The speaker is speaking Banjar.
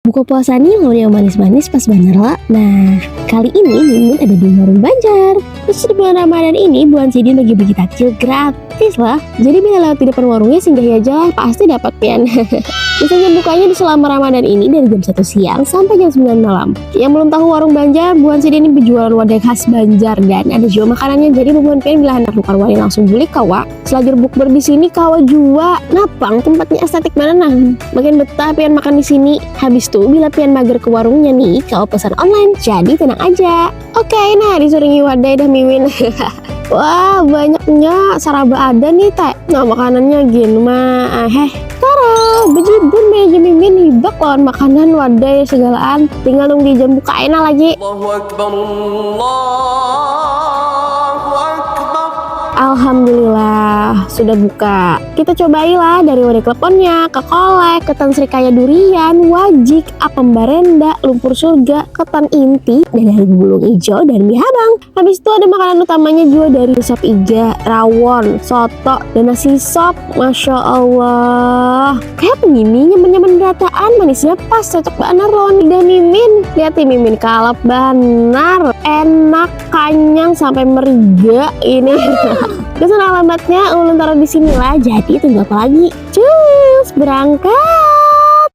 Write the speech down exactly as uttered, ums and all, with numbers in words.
Buka puasa nih lawan yang manis-manis pas banar lah. Nah, kali ini Mimin ada di warung Banjar. Khusus di bulan Ramadan ini, Buan Sidin bagi-bagi takjil gratis lah. Jadi bila lewat di depan warungnya, singgahi aja lah, pasti dapat pian. Biasanya bukanya di selama Ramadan ini dari jam satu siang sampai jam sembilan malam. Yang belum tahu warung Banjar, Buan Sidin ini berjualan wadai khas Banjar dan ada juga makanannya. Jadi bubuhan pian bila handak nukar wani langsung bulik kawa. Selajur bukber di sini kawa jua. Napang tempatnya estetik banar nah. Makin betah pian makan di sini. Habis tu bila pian mager ke warungnya nih, kawa pesan online. Jadi tenang aja. Oke, nah disuringi wadai dah Mimin. Wah, banyaknya saraba ada nih, Teh. Nah, makanannya gin mah, heh. Tara, bejibun meja Mimin hibak lawan makanan wadai segalaan. Tinggal nunggu jam buka enak lagi. Allahu Akbar, Allahu Akbar. Alhamdulillah, sudah buka. Kita cobailah dari wadai kleponnya, kekolek, ketan srikaya durian, wajik, apem barenda, lumpur surga, ketan inti, dan dari gulung ijo dan mie habang. Habis itu ada makanan utamanya juga dari sop iga, rawon, soto, dan nasi sop. Masya Allah. Kayak begini nyaman-nyaman berataan, manisnya pas, cocok banar lawan lidah Mimin. Lihat nih Mimin, kalap banar, enak, kanyang sampai meriga ini. Pesan alamatnya ulun taruh di sini lah. Jadi tunggu apa lagi? Cus, berangkat.